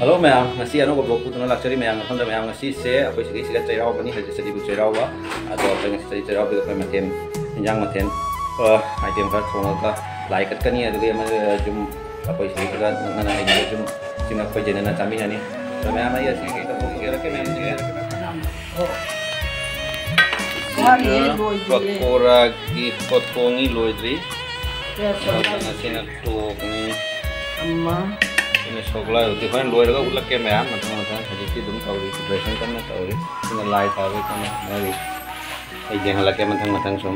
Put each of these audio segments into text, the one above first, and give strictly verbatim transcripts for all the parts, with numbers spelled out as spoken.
Hello ꯃꯌꯥꯝ, ꯉꯁꯤ ꯑꯅꯧꯕ vlog ꯄꯨꯗꯨꯅ ꯂꯥꯛꯆꯔꯤ ꯃꯌꯥꯝ ꯃꯐꯝꯗ꯫ ꯃꯌꯥꯝ, ꯉꯁꯤꯁꯦ ꯑꯩꯈꯣꯏ ꯁꯤꯒꯤ ꯁꯤꯗ ꯆꯩꯔꯥꯎꯕꯅꯤ, ꯍꯧꯖꯤꯛ ꯆꯗꯤꯕꯨ ꯆꯩꯔꯥꯎꯕ꯫ ꯑꯗꯣ ꯑꯩꯈꯣꯏ ꯉꯁꯤ ꯆꯗꯤ ꯆꯩꯔꯥꯎꯕꯒꯤ ꯑꯩꯈꯣꯏ ꯃꯊꯦꯜ, ꯏꯟꯖꯥꯡ ꯃꯊꯦꯜ, ꯑ, item ꯈꯔ ꯊꯣꯡꯉꯒ ꯂꯥꯏ ꯀꯠꯀꯅꯤ꯫ ꯑꯗꯨꯒꯤ ꯑꯃ, ꯑ, ꯁꯨꯝ ꯑꯩꯈꯣꯏ ꯁꯤꯒ ꯅꯛꯅꯅ ꯂꯩꯕ ꯁꯨꯝ ꯏꯆꯤꯟ ꯑꯩꯈꯣꯏ ꯖꯦꯅꯦꯅ ꯆꯥꯃꯤꯟꯅꯅꯤ꯫ ꯑꯗꯣ ꯃꯌꯥꯝ, ꯑꯩ ꯑꯁꯤꯒꯤ ꯀꯩꯗꯧꯕ ꯄꯨꯖꯔꯛꯀꯦ ꯃꯌꯥꯝꯁꯦ꯫ ꯋꯥꯠꯂꯤꯌꯦ, ꯂꯣꯏꯗ꯭ꯔꯤꯌꯦ꯫ ꯄꯀꯣꯔꯥꯒꯤ ꯄꯣꯠ ꯊꯣꯡꯉꯤ, ꯂꯣꯏꯗ꯭ꯔꯤ꯫ ꯀꯌꯥ ꯁꯨꯔꯦ? ꯑꯗꯨꯅ ꯁꯤꯅ ꯇꯣꯛꯅꯤ꯫ ꯑꯃ꯫ ꯁꯤꯅ ꯁꯣꯛꯂꯥꯏ ꯎꯇꯤ꯫ ꯍꯣꯔꯦꯟ ꯂꯣꯏꯔꯒ ꯎꯠꯂꯛꯀꯦ ꯃꯌꯥꯝ, ꯃꯊꯪ ꯃꯊꯪ꯫ ꯍꯧꯖꯤꯛꯇꯤ ꯑꯗꯨꯝ ꯇꯧꯔꯤ, preparation ꯀꯟꯅ ꯇꯧꯔꯤ꯫ ꯁꯤꯅ ꯂꯥꯏ ꯇꯥꯕꯒꯤ ꯀꯟꯅ ꯍꯣꯠꯅꯔꯤ꯫ ꯑꯩ ꯌꯦꯡꯍꯜꯂꯛꯀꯦ ꯃꯊꯪ ꯃꯊꯪ ꯁꯨꯝ꯫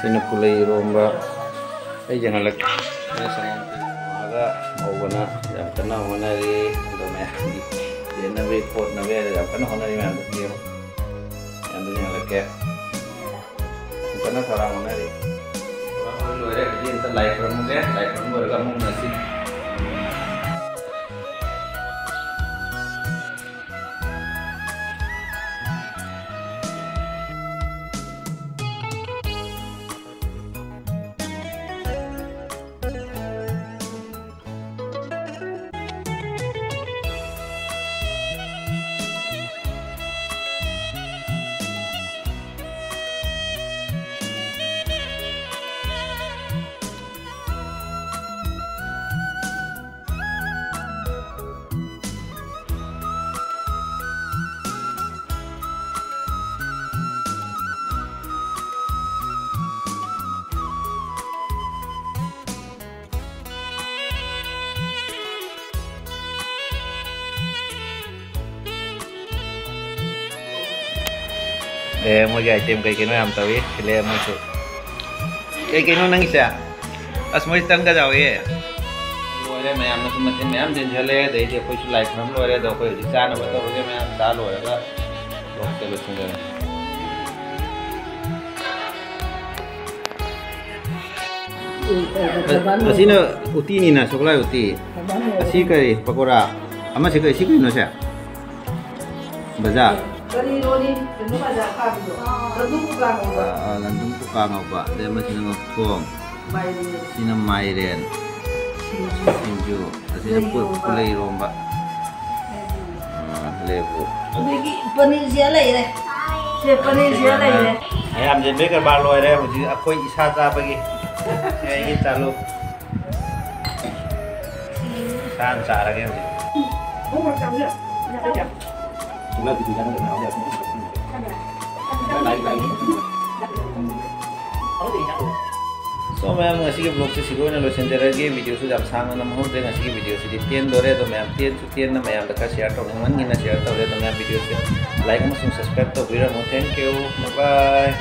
ꯁꯤꯅ ꯄꯨꯂꯩ ꯏꯔꯣꯝꯕ꯫ ꯑꯩ ꯌꯦꯡꯍꯜꯂꯛꯀꯦ꯫ ꯁꯤꯅ ꯁꯪꯒꯣꯝ ꯇꯦꯛ ꯊꯣꯡꯉꯒ ꯉꯧꯕꯅ ꯌꯥꯝ ꯀꯟꯅ ꯍꯣꯠꯅꯔꯤ꯫ ꯑꯗꯣ ꯃꯌꯥꯝꯒꯤ ꯌꯦꯟꯅꯕꯒꯤ ꯈꯣꯠꯅꯕꯒꯤ ꯌꯥꯝ ꯀꯟꯅ ꯍꯣꯠꯅꯔꯤ ꯃꯌꯥꯝꯗꯣ ꯌꯦꯡꯉꯣ꯫ ꯃꯌꯥꯝꯗꯣ ꯌꯦꯡꯍꯜꯂꯛꯀꯦ꯫ ꯐꯖꯅ ꯊꯧꯔꯥꯡ ꯍꯣꯠꯅꯔꯤ꯫ ꯊꯧꯔꯥꯡ ꯂꯣꯏ ꯂꯣꯏꯔꯦ꯫ ꯑꯗꯨꯗꯤ ꯑꯝꯇ ꯂꯥꯏ ꯈꯨꯔꯨꯝꯃꯨꯒꯦ꯫ ꯂꯥꯏ ꯈꯨꯔꯨꯝ ꯂꯣꯏꯔꯒ ꯑꯃꯨꯛ ꯎꯅꯁꯤ꯫ ꯑꯦ, ꯃꯣꯏꯒꯤ item ꯀꯩ ꯀꯩꯅꯣ ꯌꯥꯝ ꯇꯧꯏ꯫ ꯁꯤꯂꯦ ꯃꯣꯏꯁꯨ꯫ ꯀꯩ ꯀꯩꯅꯣ ꯅꯪꯒꯤꯁꯦ? ꯑꯁ, ꯃꯣꯏ ꯇꯟꯒ ꯌꯥꯎꯏ꯫ ꯂꯣꯏꯔꯦ, ꯃꯌꯥꯝꯅꯁꯨ ꯃꯊꯦꯜ ꯃꯌꯥꯝ ꯆꯦꯟꯁꯤꯜꯂꯦ꯫ ꯑꯗꯩꯗꯤ ꯑꯩꯈꯣꯏꯁꯨ ꯂꯥꯏ ꯈꯨꯔꯨꯝ ꯂꯣꯏꯔꯦ꯫ ꯑꯗꯣ ꯑꯩꯈꯣꯏ ꯍꯧꯖꯤꯛ ꯆꯥꯅꯕ ꯇꯧꯔꯒꯦ꯫ ꯃꯌꯥꯝ ꯆꯥ ꯂꯣꯏꯔꯒ vlogꯁꯦ ꯂꯣꯏꯁꯤꯟꯖꯔꯒꯦ꯫ ꯑꯁꯤꯅ ꯎꯇꯤꯅꯤꯅ, ꯁꯒꯣꯜꯍꯋꯥꯏ ꯎꯇꯤ꯫ ꯑꯁꯤ ꯀꯔꯤ? ꯄꯀꯣꯔꯥ꯫ ꯑꯃꯁꯤ ꯀꯔꯤ? ꯁꯤ ꯀꯩꯅꯣꯁꯦ? ꯕꯖꯥ꯫ ꯀꯔꯤꯅꯣꯅꯦ? ꯀꯩꯅꯣ ꯕꯖꯥ ꯊꯥꯕꯤꯗꯣ꯫ ꯂꯗꯨ ꯀꯨꯀꯥ ꯉꯧꯕ꯫ ꯑꯥ, ꯑꯥ, ꯂꯟꯗꯨꯝ ꯀꯨꯀꯥ ꯉꯧꯕ꯫ ꯑꯗꯩ ꯑꯃꯁꯤꯅ ꯉꯧꯊꯣꯡ꯫ ꯃꯥꯏꯔꯦꯟ꯫ ꯁꯤꯅ ꯃꯥꯏꯔꯦꯟ꯫ ꯁꯤꯡꯖꯨ, ꯑꯁꯤꯅ ꯄꯨ-, ꯄꯨꯂꯩ ꯏꯔꯣꯝꯕ꯫ ꯑꯥ, ꯂꯦꯕꯨ꯫ ꯑꯗꯒꯤ ꯄꯅꯤꯔꯁꯦ ꯂꯩꯔꯦ꯫ ꯁꯦ, ꯄꯅꯤꯔꯁꯦ ꯂꯩꯔꯦ꯫ ꯃꯌꯥꯝꯁꯦ ꯕꯦꯛ ꯀꯔꯕꯥꯔ ꯂꯣꯏꯔꯦ꯫ ꯍꯧꯖꯤꯛ ꯑꯩꯈꯣꯏ ꯏꯁꯥ ꯆꯥꯕꯒꯤ꯫ ꯁꯦ, ꯑꯩꯒꯤ ꯆꯥꯂꯨ꯫ ꯏꯁꯥꯅ ꯆꯥꯔꯒꯦ ꯍꯧꯖꯤꯛ꯫ So, ꯃꯌꯥꯝ, ꯉꯁꯤꯒꯤ vlogꯁꯦ ꯁꯤꯗ ꯑꯣꯏꯅ ꯂꯣꯏꯁꯤꯟꯖꯔꯒꯦ꯫ Videoꯁꯨ ꯌꯥꯝ ꯁꯥꯡꯅ ꯅꯝꯍꯧꯗ꯭ꯔꯦ꯫ ꯉꯁꯤꯒꯤ videoꯁꯤꯗꯤ ꯇꯦꯟꯗꯣꯔꯦ꯫ ꯑꯗꯣ ꯃꯌꯥꯝ ꯇꯦꯟꯁꯨ ꯇꯦꯟꯅ ꯃꯌꯥꯝꯗ ꯈꯔ share ꯇꯧꯅꯤꯡꯃꯟꯒꯤꯅ share ꯇꯧꯔꯦ꯫ ꯑꯗꯣ ꯃꯌꯥꯝ videoꯁꯦ like ꯑꯃꯁꯨꯡ subscribe ꯇꯧꯕꯤꯔꯝꯃꯨ꯫ Thank you꯫ Bye bye꯫